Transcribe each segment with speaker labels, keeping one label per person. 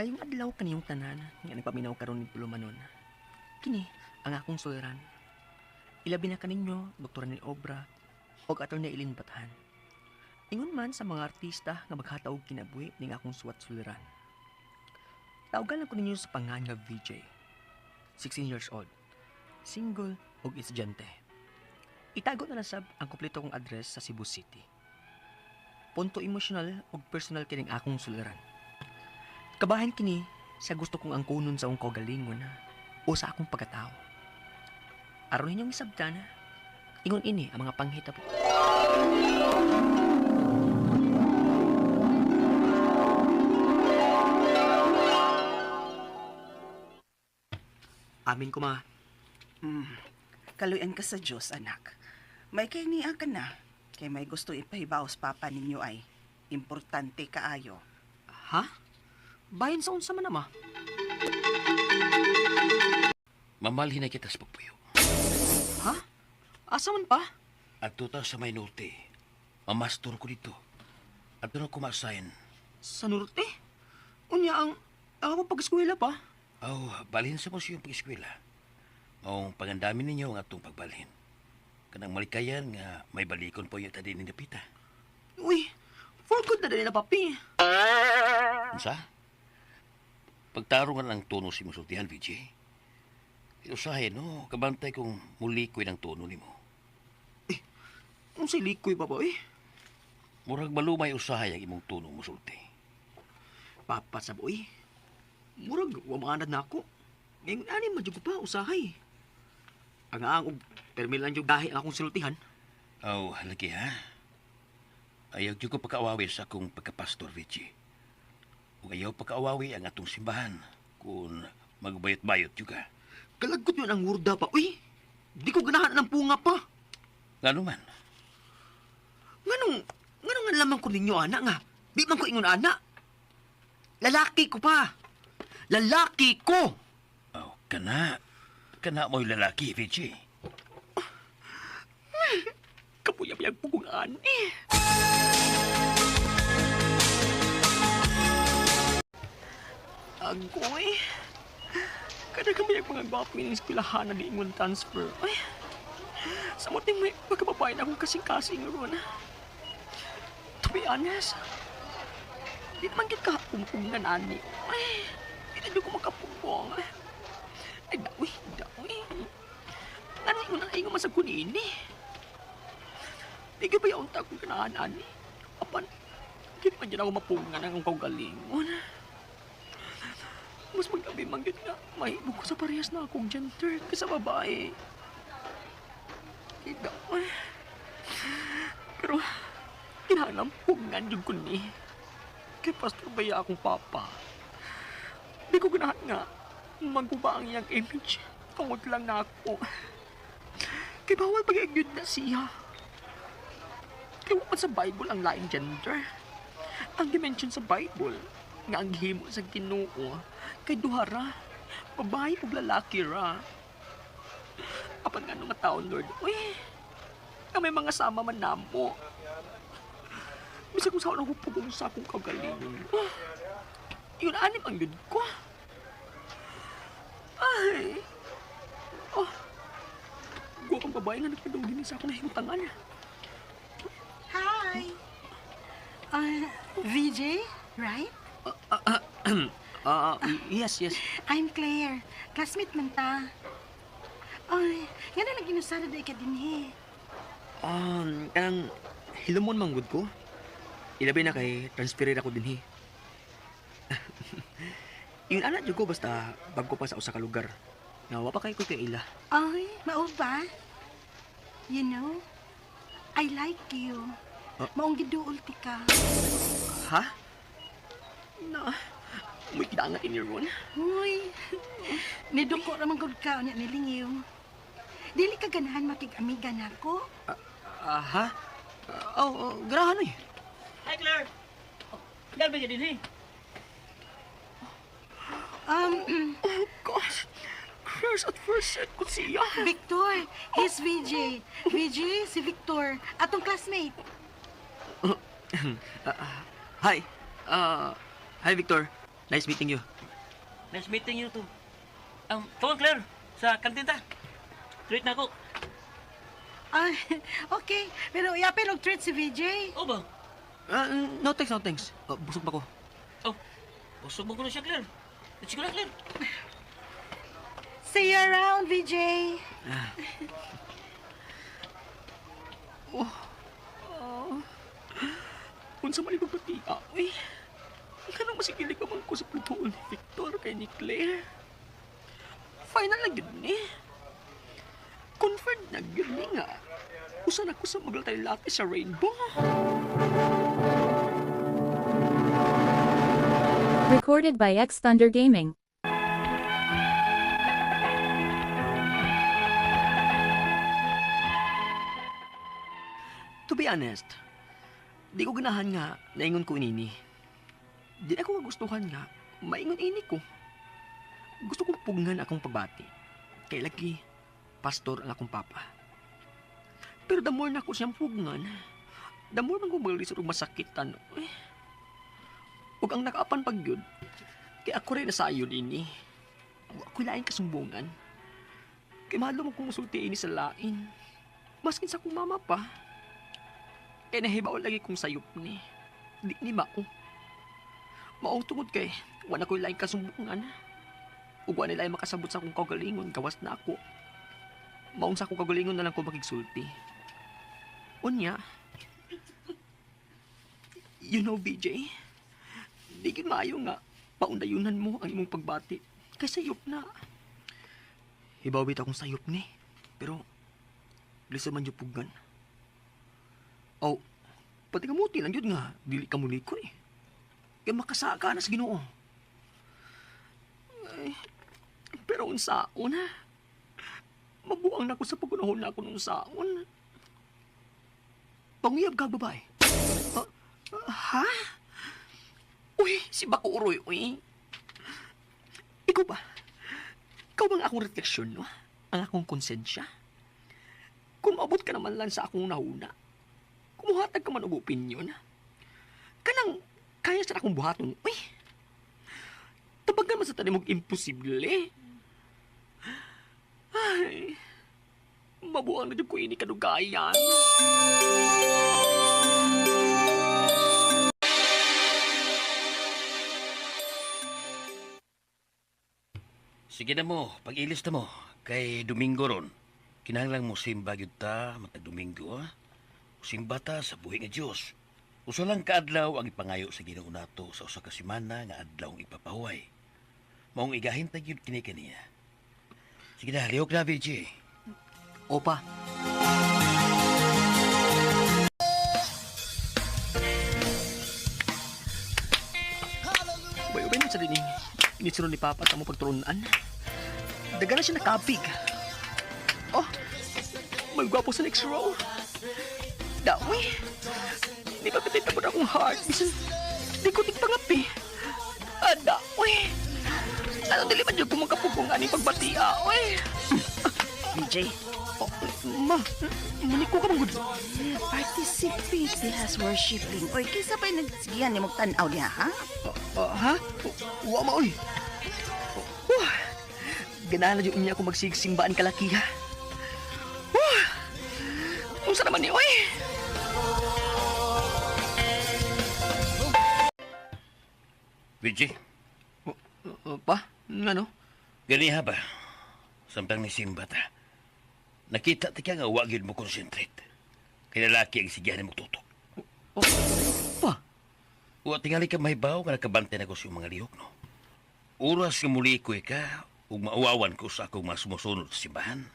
Speaker 1: Mayong adlaw kaniyong tanan nga nagpaminaw karon ni tulumanon. Kini ang akong suliran. Ilabi na kaninyo Dr. ni Obra og Attorney Eileen Bathan. Ingon man sa mga artista nga maghataw og kinabuhi ning akong suwat suliran. Tawgan lang ko ninyo sa pangan nga VJ. 16 years old. Single og estudyante. Itago na lang sab ang kompleto kong address sa Cebu City. Punto emosyonal ug personal kining akong suliran. Kabahin kini sa gusto kong angkunon sa akong kaugalingon o sa akong pagkatao. Aron ninyong isabtan, ingon ini ang mga panghitabo. Amin ko, ma.
Speaker 2: Kaluyan ka sa Diyos, anak. May kayniya ka na. Kay may gusto ipahibaos papa ninyo ay importante kaayo.
Speaker 1: Ha? Bahin sa unsa man, ama?
Speaker 3: Mamalhin na kita sa pagpuyo.
Speaker 1: Ha? Asa man pa?
Speaker 3: At tuta sa may norte, mamastor ko dito. At doon ako ma-assign.
Speaker 1: Sa norte? Unya ang akong pag-eskwela pa.
Speaker 3: Aw, balhin sa mo siyang pag-eskwela. Maong pangandamin ninyo ang atong pagbalhin. Kanang malikayan nga may balikon po yung tadi ni Napita.
Speaker 1: Uy, for good na dali na papi.
Speaker 3: Unsa? Pagtarungan ang tono si musultihan, VJ. Usahay, no? Kabantay kung muli ko'y ng tono nimo.
Speaker 1: Unsay likoy pa ba eh?
Speaker 3: Murag malumay usahay ang imong tono musulti.
Speaker 1: Papa sa boy. Murag wa maanad na ako. Ngayon ani man jud ko pa usahay. Ang ang og permi lang jud dahi ang akong sultihan.
Speaker 3: Aw, lagi ha? Ayaw jud ko pagkaawawi sa akong pagkapastor, VJ. Ug ayaw pagkaawawi ang atong simbahan kung magbayot-bayot juga.
Speaker 1: Kalagkot yun ang hurda pa. Uy, di ko ganahan ng punga pa.
Speaker 3: Ngano man?
Speaker 1: Nganong nga lamang ko ninyo, ana nga. Di man ko ingon, ana. Lalaki ko pa. Lalaki ko!
Speaker 3: Aw, kana. Kana mo'y lalaki, VJ.
Speaker 1: Kapuya-puyag po kong ani. Agoy. Kada kami ang mga gwapo yung eskwelahan na diingon transfer. Ay, sa muting may pagkababae na akong kasing-kasing ron. To be honest, di naman kita umupungan ani. Ay, di na ko makapugong. Ay, dawi, dawi. Ano ingon ang ingon man sa kunini? Di ka ba yung akong kanahan ani? Apan, di naman dyan ako mapungan ang kaugalingon. Mas magabi man yun nga, mahibog ko sa parehas na akong gender kaysa babae. Ida, pero, kinahanglan pungan yun ko ni. Kay Pastor Baya akong papa. Di ko ganahan nga, maguba ang iyang image. Tungod lang na ako. Kay bawal pag na siya. Kay wa man sa Bible ang laing gender. Ang dimension sa Bible, nga ang gihimo sa Ginoo kay duha ra, babae ug lalaki ra. Apan nga nga taon, Lord, uy, nga may mga sama man namo. Bisag kung saan ako pugong sa akong kaugalingon. Oh, yun anim ang yun ko. Ay, oh, guwapang babae nga nagpadong din sa akong nahimutangan.
Speaker 4: Hi! VJ, right?
Speaker 1: Yes, yes.
Speaker 4: I'm Claire. Classmate man ta. Ay, nga na naginusara day ka din eh.
Speaker 1: Kanang hilumon manggod ko. Ilabi na kay transferir ako dinhi. Yun anak jud ko basta bago pa sa usa ka lugar. Nga wa pa kay ko kay ila.
Speaker 4: Ay, mao ba? You know, I like you. Maong giduol ti ka.
Speaker 1: Ha? Na, may kidangat ini ron.
Speaker 4: Huy, niduko ra man gud ka unya nilingiw. Dili ka ganahan makig-amiga nako?
Speaker 1: Ha? Oh, ganahan oy.
Speaker 5: Hi, Claire! Galbi ka din, eh.
Speaker 1: Oh gosh. Crush at first sight ko siya.
Speaker 4: Victor, he's VJ. VJ, si Victor, atong classmate.
Speaker 1: Hi. Hi, Victor. Nice meeting you.
Speaker 5: Nice meeting you too. Come on, Claire. Sa kantin ta. Treat na ako.
Speaker 4: Ah, okay. Pero yapin og treat si VJ.
Speaker 5: Oh ba?
Speaker 1: Ah, no thanks, no thanks. Oh, busog pa ko.
Speaker 5: Oh, busog mo ko na siya, Claire. Let's go na, Claire.
Speaker 4: See you around, VJ.
Speaker 1: Unsa man ipagbati, uy. Kanang masikilig pa man ko sa pagtuon ni Victor kay ni Claire. Final na gyud ni. Confirmed na gyud ni nga. Usa na ko sa maglatay-latay sa rainbow.
Speaker 6: Recorded by X Thunder Gaming.
Speaker 1: To be honest, di ko ganahan nga naingon ko inini. Di ako kagustuhan nga maingon ini ko. Gusto kong pugnan akong pagbati. Kay lagi, pastor ang akong papa. Pero the more na ako siyang pugnan, the more man ko maglisod og masakitan. Eh. Ug ang nakaapan pag yun, kay ako rin nasayon ini. Wa ko'y laing kasumbungan. Kay mahalo mo kong musulti ini sa lain. Maskin sa akong mama pa. Kay nahibaw lagi kong sayop ni. Di ni mao. Maong tungod kay wala ko'y laing kasumbungan. Ug wa nila ay makasabot sa akong kaugalingon, gawas na ako. Maong sa akong kaugalingon na lang ko makigsulti. Unya, you know, BJ, di gyud maayo nga paundayunan mo ang imong pagbati kay sayop na. Hibaw bitaw akong sayop ni, pero lisod man jud pugan. Oh, pati kamuti lang yun nga, dili ka muli ko eh. Kaya makasaka na sa Ginoo. Ay, pero unsaon ha? Mabuang na ako sa pagunahon na ako nung saon. Panguyab ka, babae. Ah, ah, ha? Uy, si Bako Uroy, uy. Ikaw ba? Ikaw bang akong refleksyon, no? Ang akong konsensya? Kung maabot ka naman lang sa akong nahuna, kumuhatag ka man og opinyon. Kanang kaya sa akong buhaton, uy. Tabagan man sa tanim og imposible. Ay, mabuang na jud ko ini kadugayan.
Speaker 3: Sige na mo, pag-ilis na mo. Kay Domingo ron. Kinahanglan mo simba gyud ta matag Domingo, ha? Simba ta sa buhi nga Dios. Usa lang kaadlaw ang ipangayo sa Ginoo nato sa usa ka semana nga adlaw ang ipapahuway. Maong igahin ta gyud kini kaniya. Sige na, lihok na, VJ.
Speaker 1: Opa. Bayo-bayo man sa dining. Nisunod ni Papa sa mo pagturunan. Daga na siya nakapig. Oh, may gwapo sa next row. Dawi. Di ba pitay tabon akong heart? Bisan, di ko tigpangapi. Ah, dawi. Ano dili man dyan kumangkapugong aning pagbatia, oy.
Speaker 2: BJ,
Speaker 1: Oh, ma, maniko ka mong good.
Speaker 2: participate diha sa worshiping. Oy, kinsa pa'y nagsigihan ni mong tan-aw diha, ha?
Speaker 1: Ha? Wa ma, oy. Wah, ganahan na dyan niya ako magsigsimbaan kalaki, ha? Wah, unsa naman ni, oy?
Speaker 3: VJ,
Speaker 1: Pa, ano?
Speaker 3: ganiha ba? Samtang ni simba ta. Nakita ti ka nga wa gyud mo concentrate. Kay lalaki ang sigihan mo tutok.
Speaker 1: Oh, pa,
Speaker 3: Wa tingali ka mahibaw nga nakabantay na ko sa iyong mga lihok, no? Oras nga mulikoy ka, ug mauwawan ko sa akong mga sumusunod sa simbahan,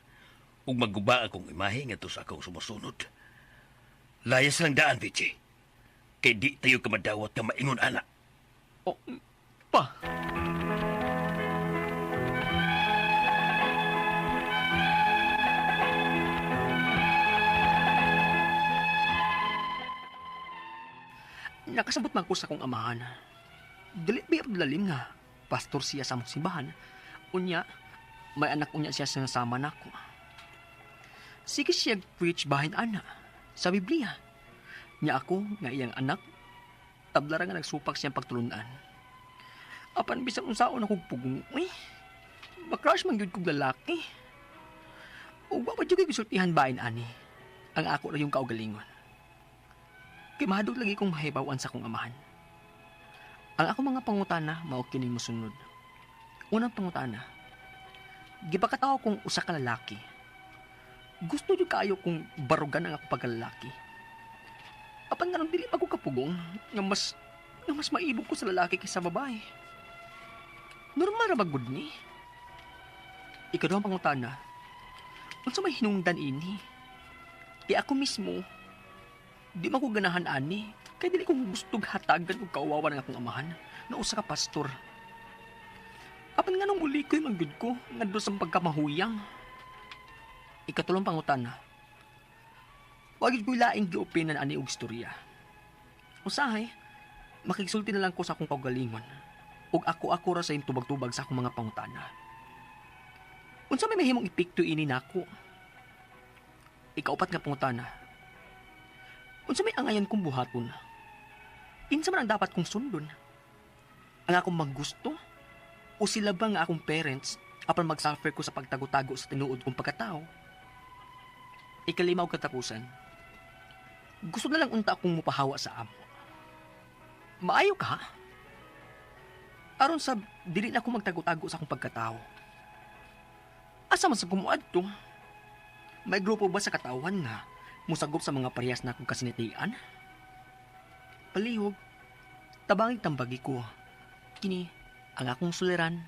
Speaker 3: ug magguba akong imahe ngadto sa akong sumusunod. Layas lang daan, VJ. Kay di tayo kamadawat nga maingon ana.
Speaker 1: Oh, pa. Nakasabot man ko sa akong amahan. Dili ba lalim nga pastor siya sa among simbahan. Unya, may anak unya siya sa nasama nako. Sige siya preach bahin ana sa Biblia. Nya ako nga iyang anak, tablara nga nagsupak siyang pagtulunan. Apan bisan unsaon akong pugong, uy. Ma-crush man gyud kog lalaki. Ug wa pa jud ko'y gisultihan bain ani. Ang ako ra yung kaugalingon. Kay mahadlok lagi kong mahibaw-an sa akong amahan. Ang ako mga pangutana mao kining mosunod. Unang pangutana. Gipakatawo kong usa ka lalaki. Gusto jud kaayo kong barugan ang akong pagkalalaki. Apan nganong dili pa ko kapugong nga mas maibog ko sa lalaki kaysa babae? Normal ra ba gud ni? Ikaduhang pangutana. Unsa may hinungdan ini? Di ako mismo, di man ko ganahan ani. Kay dili ko gustog hatagan og kauwawan ang akong amahan na usa ka pastor. Apan nganong mulikoy man gud ko ngadto sa pagkamahuyang? Ikatulong pangutana. Wa gid ko'y laing giopinan ani og istorya. Usahay, makigsulti na lang ko sa akong kaugalingon. Ug ako-ako ra sa imong tubag-tubag sa akong mga pangutana. Unsa may mahimong epekto ini nako? Ikaupat nga pangutana. Unsa may angayan kong buhaton? Kinsa man ang dapat kong sundon? Ang akong magusto? O sila ba nga akong parents apan mag-suffer ko sa pagtago-tago sa tinuod kong pagkatao? Ikalima og katapusan. Gusto na lang unta akong mupahawa sa amo. Maayo ka? Aron sa dili na ako magtago-tago sa akong pagkatao. Asa man sa kumuadto? May grupo ba sa katawan nga musagop sa mga parehas na akong kasinatian? Palihog, tabangig tambagi ko. Kini ang akong suliran,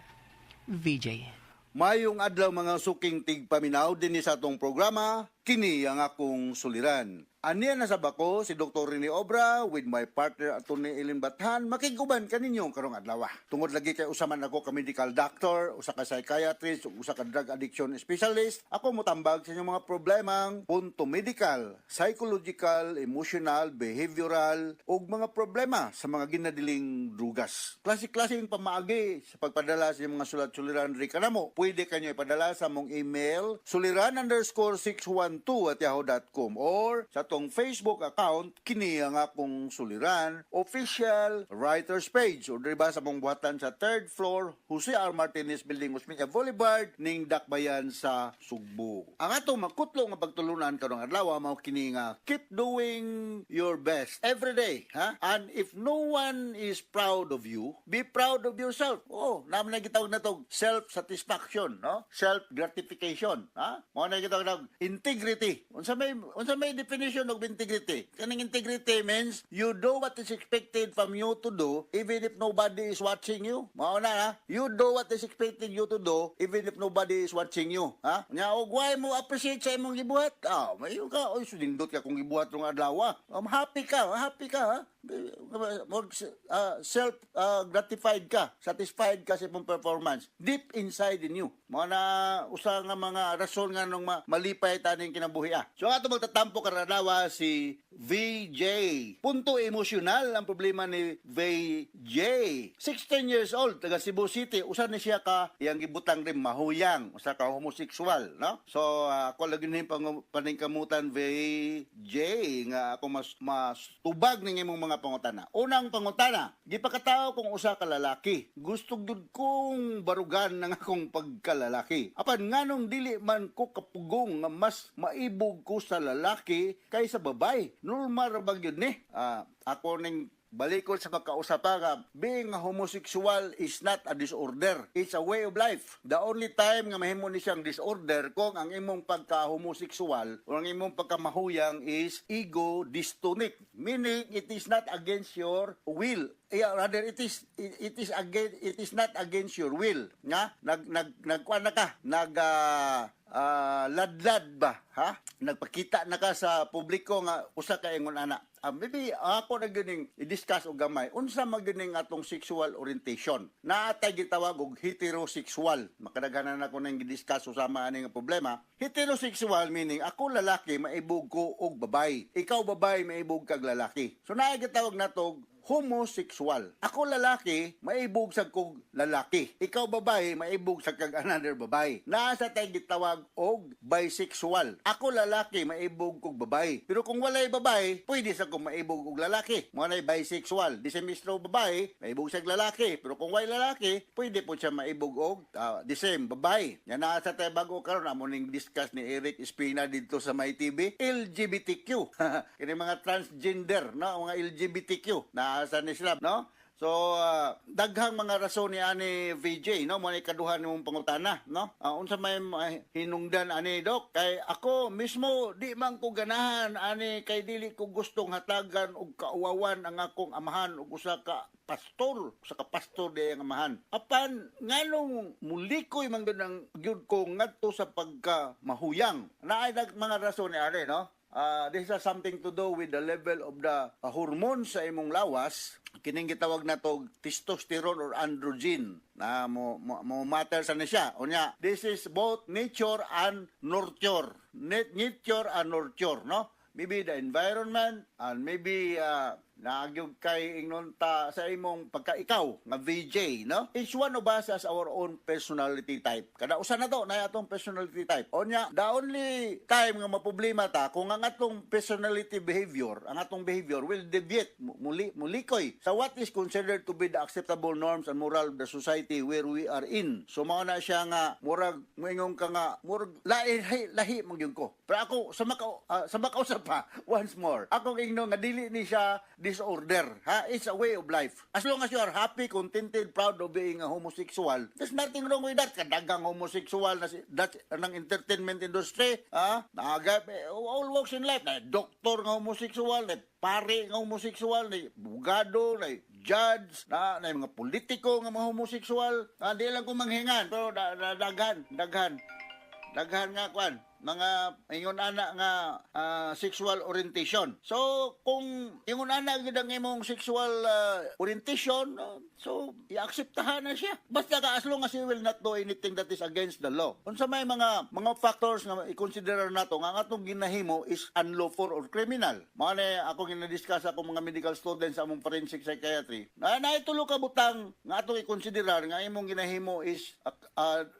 Speaker 1: VJ.
Speaker 7: Mayong adlaw, mga suking tigpaminaw, dinhi sa atong programa, Kini ang Akong Suliran. Aniya na sab ako, si Dr. Rene Obra, with my partner Atty. Eileen Bathan, makiguban kaninyo karong adlaw. Tungod lagi kay usa man ako ka medical doctor, usa ka psychiatrist, ug usa ka drug addiction specialist, ako motambag sa inyong mga problemang punto medical, psychological, emotional, behavioral, ug mga problema sa mga ginadiling drugas. Klase-klaseng pamaagi sa pagpadala sa inyong mga sulat-suliran diri kanamo. Pwede kanyo ipadala sa among email suliran_612@yahoo.com or sa atong Facebook account, Kini ang Akong Suliran Official Writers Page, or diri ba sa among buhatan sa third floor, Jose R. Martinez Building, Osmeña Boulevard, ning Dakbayan sa Sugbo. Ang atong makutlo nga pagtulunan karong adlaw mao kini nga keep doing your best every day, ha? And if no one is proud of you, be proud of yourself. Oh, naman na gitawag na to self-satisfaction, no? Self-gratification, ha? Mao na gitawag na integrity. Unsa may definition of integrity? Kaning integrity means you do what is expected from you to do even if nobody is watching you. Mao na, ha? You do what is expected you to do even if nobody is watching you, ha? Nya og why mo appreciate sa imong gibuhat? Ah, mayo ka, oy, sunindot ka kung gibuhat rong adlaw. Happy ka, happy ka, ha? Self gratified ka, satisfied ka sa imong performance deep inside in you. Mao na usa nga mga rason nga nung malipay taning kinabuhi, ah. So ato magtatampo karon adlaw si VJ. Punto emosyonal ang problema ni VJ. 16 years old, taga Cebu City. Usa ni siya ka iyang gibutang rin mahuyang, usa ka homosexual, no? So ako lagi ni paningkamutan, VJ, nga ako mas mas tubag ning imong mga pangutana. Unang pangutana, gipakatao kung usa ka lalaki. Gusto gyud kong barugan ng akong pagkalalaki. Apan nganong dili man ko kapugong nga mas maibog ko sa lalaki kaysa babae? Normal ra ba gyud ni? Ah, ako ning balikon sa pagkausap nga being a homosexual is not a disorder. It's a way of life. The only time nga mahimo ni siyang disorder kung ang imong pagka-homosexual o ang imong pagkamahuyang is ego dystonic. Meaning it is not against your will. Yeah, rather it is not against your will nga nag nag nagkuan na ka, nag ladlad ba, ha, nagpakita na ka sa publiko nga usa ka ingon ana. Maybe ako na gyud i-discuss og gamay unsa man gyud ning atong sexual orientation. Naa tay gitawag og heterosexual. Makadaghanan ako nang gi-discuss usama ani nga problema. Heterosexual meaning ako lalaki, maibog ko og babae, ikaw babae, maibog kag lalaki. So naa gitawag natog Homosexual. Ako lalaki, maibog sa kog lalaki. Ikaw babae, maibog sa kag another babae. Naa sa tay gitawag og bisexual. Ako lalaki, maibog kog babae. Pero kung walay babae, pwede sa kong maibog og lalaki. Mao nay bisexual. Di sa mismo babae, maibog sa lalaki. Pero kung walay lalaki, pwede po siya maibog og the same babae. Yan, naa sa tay bago karon, amo ning discuss ni Eric Espina dito sa My TV, LGBTQ. Kini mga transgender, no, mga LGBTQ. Naa sa ni sila, no? So, daghang mga rason ni ani, VJ, no? Mo ni kaduha nimong pangutana, no? Unsa may hinungdan ani, Dok? Kay ako mismo di man ko ganahan ani kay dili ko gustong hatagan og kauwawan ang akong amahan og usa ka pastor, usa ka pastor di ang amahan. Apan nganong mulikoy man gyud ang gyud ko ngadto sa pagka mahuyang. Naay mga rason ni ani, no? This has something to do with the level of the hormones sa imong lawas, kining gitawag na to testosterone or androgen na mo matter sa ni siya. Unya, this is both nature and nurture. Nature and nurture, no? Maybe the environment and maybe naagyog kay ingnon ta sa imong pagka ikaw nga VJ, no? Each one of us has our own personality type. Kada usa na to na atong personality type. Onya, the only time nga maproblema ta kung ang atong personality behavior, ang atong behavior will deviate, muli mulikoy sa what is considered to be the acceptable norms and moral of the society where we are in. So mao na siya nga murag moingon ka nga murag lahi lahi, lahi man gyud ko. Pero ako sa makausap pa once more. Akong ingnon nga dili ni siya disorder, ha? It's a way of life. As long as you are happy, contented, proud of being a homosexual, there's nothing wrong with that. Kadagang homosexual na si, that ng entertainment industry, ha? Naga, all walks in life. Na doktor nga homosexual, na pare nga homosexual, na abogado, na judge, na mga politiko nga mga homosexual. Ah, di lang ko manghingan, pero daghan, daghan. Daghan nga kwan, mga ingon ana nga sexual orientation. So kung ingon ana gyud ang imong sexual orientation, so i-acceptahan na siya. Basta ka as long as you will not do anything that is against the law. Unsa may mga factors nga i-consider nato nga ang atong ginahimo is unlawful or criminal. Mao na ako gina-discuss ako mga medical students sa among forensic psychiatry. Na naitulo ka butang nga atong i-considerar nga imong ginahimo is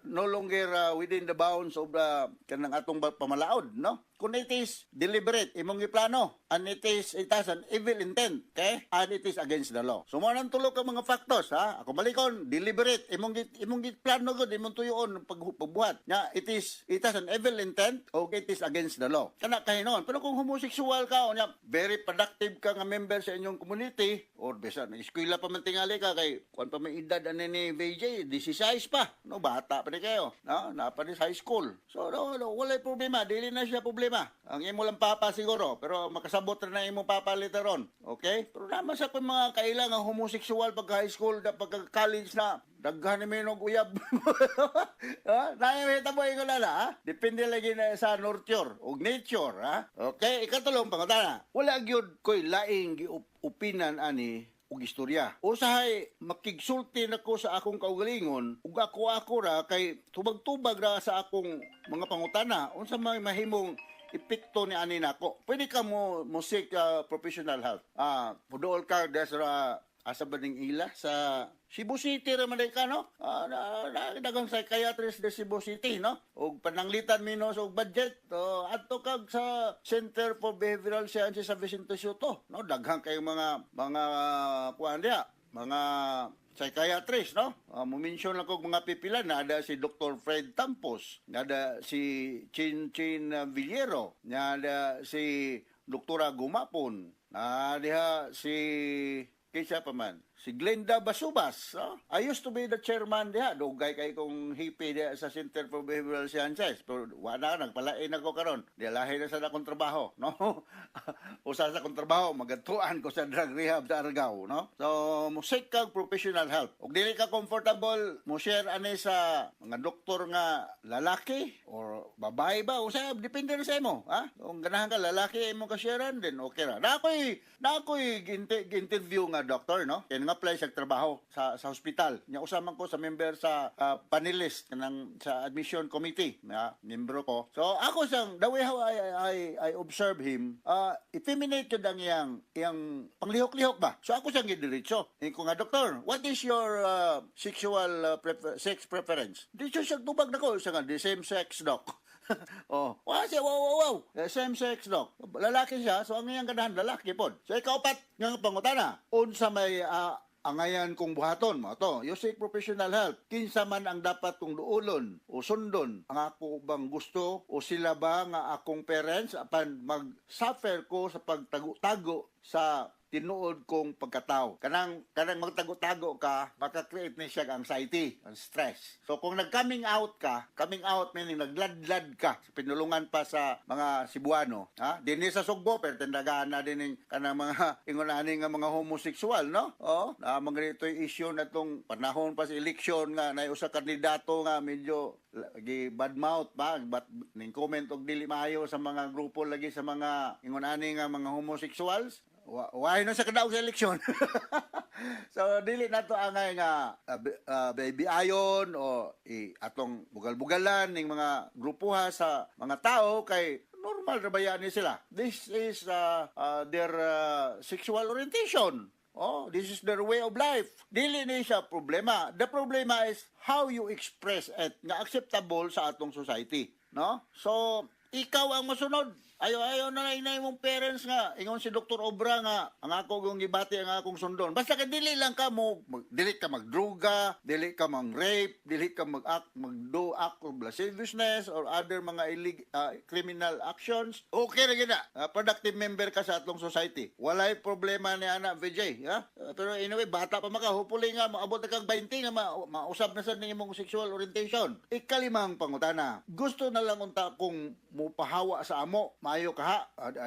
Speaker 7: no longer within the bounds of the kanang atong pamalaod, no? Kung it is deliberate, imong giplano, and it has an evil intent, okay? And it is against the law. So, mo nang tulo ka mga factors, ha? Ako balikon, deliberate, imong giplano gud, imong tuyoon pagbuhat. Nya, it has an evil intent, o it is against the law. Kana kahinoon. Pero kung homosexual ka, unya, very productive ka nga member sa inyong community, or bisan, eskwela pa man tingali ka, kay, kuan pa may edad ani ni VJ, 16 pa, no, bata pa ni kayo, no, napa ni sa high school. So, no, walay problema, dili na siya problema. Ang imo lang papa siguro, pero makasabot na imong papa later on. Okay? Pero naman sa kung mga kailangan homosexual pag high school, na pag college na, daghan ni og uyab. Ha? Naay mo ingon na, ha? Depende lagi na sa nurture og nature, ha? Okay, ikatulong pangutana. Wala gyud koy laing giupinan ani ug istorya. Usahay makigsulti nako sa akong kaugalingon ug ako-ako ra kay tubag-tubag ra sa akong mga pangutana unsa may mahimong epekto ni ani nako. Pwede ka mo seek professional help. Ah, muduol ka sa asa ba ning ila sa Cebu City ra man ka, no? Ah, na daghang psychiatrist sa Cebu City, no? Og pananglitan minus og budget, to adto kag sa Center for Behavioral Sciences sa Vicente Sotto, no? Daghan kayong mga kuan diha, mga psychiatrist, no? Mo-mention lang kog mga pipilan, nada si Dr. Fred Tampos, nada si Chin Chin Villero, nada si Doktora Gumapon, na diha si kinsa pa man, si Glenda Basubas. No? I used to be the chairman diha. Dugay kay kong hippie diha sa Center for Behavioral Sciences. Pero wala, nagpalain ako karon. Di lahi na sa akong trabaho, no? Usa sa akong trabaho, magadtuan ko sa drug rehab sa Argao, no? So, mo seek kag professional help. Ug dili ka comfortable mo share ani sa mga doktor nga lalaki or babae ba, usa depende na sa imo, ha? Kung ganahan ka lalaki imo ka sharean, then okay ra. Na ako'y interview nga doctor, no? Kaya Nang-apply siya trabaho sa hospital. Nya usa man ko sa member sa panelist kanang sa admission committee, na membro ko. So ako siyang the way how I observe him, effeminate yun ang iyang panglihok-lihok ba. So ako siyang gidiretso. Ingon ko nga, "Doktor, what is your sexual sex preference?" Diretso siya tubag nako, siya nga, "The same sex, doc." Oh, wow siya, wow. Same sex, doc. Lalaki siya, so ang iyang ganahan lalaki pod. So ikaupat nga pangutana, unsa may angayan kong buhaton mo to? You seek professional help. Kinsa man ang dapat kong duolon o sundon, ang ako bang gusto o sila ba nga akong parents, apan mag-suffer ko sa pagtago-tago sa tinuod kong pagkatao? Kanang magtago-tago ka, maka-create ni siya ang anxiety, ang stress. So kung nag-coming out ka, coming out meaning nagladlad ka, sa pinulungan pa sa mga Cebuano, ha? Dinhi sa Sugbo, pero tindagaan na din ning kanang mga ingon ani nga mga homosexual, no? Oh, na mga ito yung issue na tong panahon pa sa eleksyon nga nay usa kandidato nga medyo lagi bad mouth ba, but ning comment og dili maayo sa mga grupo lagi sa mga ingon ani nga mga homosexuals. Why no sa kadaog sa eleksyon. So dili nato angay nga baby ayon o i atong bugal-bugalan ning mga grupuha sa mga tao kay normal ra ba ni sila. This is their sexual orientation. Oh, this is their way of life. Dili ni siya problema. The problema is how you express it nga acceptable sa atong society, no? So, ikaw ang mosunod. Ayo ayo na lang na imong parents nga ingon si Dr. Obra nga ang ako kong gibati ang akong sundon. Basta ka dili lang ka mo mag, dili ka magdruga, dili ka mang-rape, dili ka mag-act mag-do act of lasciviousness or other mga criminal actions. Okay ra gyud na. Productive member ka sa atong society. Walay problema ni ana VJ, ha? Pero anyway, bata pa maka, hopefully nga maabot na kag 20 nga mausab na sa imong sexual orientation. Ikalimang pangutana. Gusto na lang unta kung mupahawa sa amo, maayo ka ha?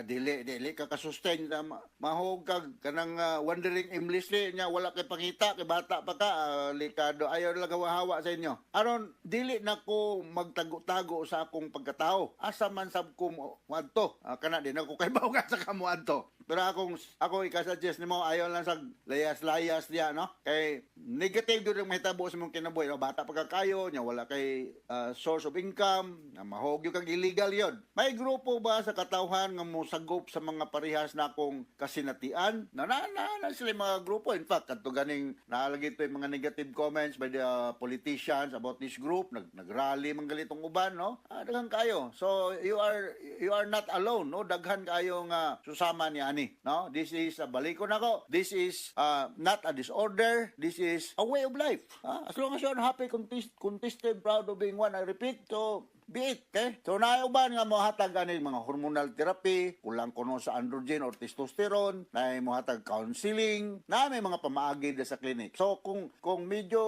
Speaker 7: Dili dili ka ka-sustain na mahog kag kanang wandering aimlessly nya wala kay pangita kay bata pa ka, likado. Ayaw lang hawa sa inyo. Aron dili na ko magtago-tago sa akong pagkatao, asa man sab ko moadto? Kana di na ko kay nga sa ka moadto. Pero akong ako ika-suggest nimo, ayaw lang sa layas-layas diya, no, kay negative gyud ang mahitabo sa imong kinabuhi, no? Bata pa ka kayo nya wala kay source of income na mahog gyud kag illegal yon. May grupo ba sa katawhan nga mosagop sa mga parehas na akong kasinatian? Na na na, na sila yung mga grupo. In fact, kadto ganing naalagi to yung mga negative comments by the politicians about this group, nag nagrally man galitong uban, no? Daghan kayo. So you are not alone, no? Daghan kayo nga susama ni ani, no? This is balikon ako, this is not a disorder. This is a way of life, ha? As long as you are happy, contested, proud of being one, I repeat, so be it, okay? So naay uban nga mohatag ani mga hormonal therapy, kulang kuno sa androgen or testosterone, naay mohatag counseling, na may mga pamaagi da sa clinic. So kung medyo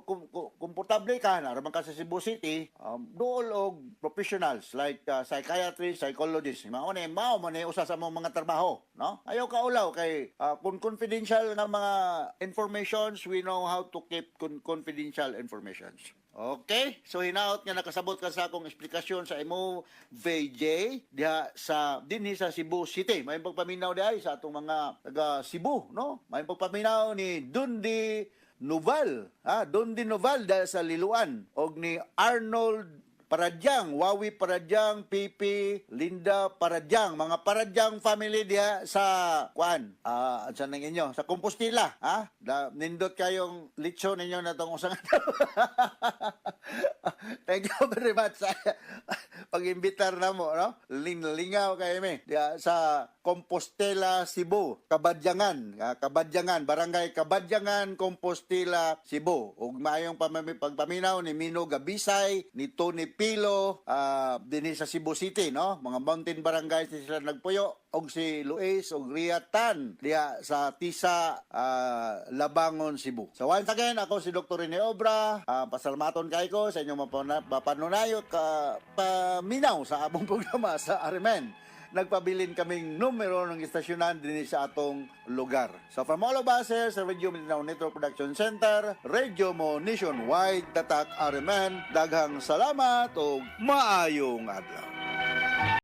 Speaker 7: kung komportable ka, naraman ka sa Cebu City, duol og professionals like psychiatrist, psychologist. Mao ni mao mo ni usa sa mong mga trabaho, no? Ayaw ka ulaw kay kung confidential nga mga informations, we know how to keep confidential informations. Okay? So hinaot nga nakasabot ka sa akong esplikasyon sa imo VJ diha sa dinhi sa Cebu City. May pagpaminaw diha sa atong mga taga Cebu, no? May pagpaminaw ni Dundi Noval, ha, Dundi Noval diha sa Liloan og ni Arnold Paradyang, Wawi Paradyang, Pipi, Linda Paradyang, mga Paradyang family diha sa kuan, sa nang inyo, sa Compostela, ha? Da, nindot kayong litso ninyo na tong usang. Thank you very much sa pag-imbitar na mo, no? Lingaw kayo mi diha sa Compostela, Cebu, Kabadyangan, Kabadyangan, Barangay Kabadyangan, Compostela, Cebu. Ug maayong pagpaminaw ni Mino Gabisay, ni Tony Pilo, dinhi sa Cebu City, no? Mga mountain barangays ni sila nagpuyo, og si Luis og Ria Tan diha sa Tisa, Labangon, Cebu. So once again, ako si Dr. Rene Obra. Pasalamaton kay ko sa inyong mapanunayot ka paminaw sa among programa sa RMN. Nagpabilin kaming numero ng istasyonan din sa atong lugar. So from all of us here sa Radio Mindanao Network Production Center, Radio Mo Nationwide, Tatak RMN, daghang salamat ug maayong adlaw.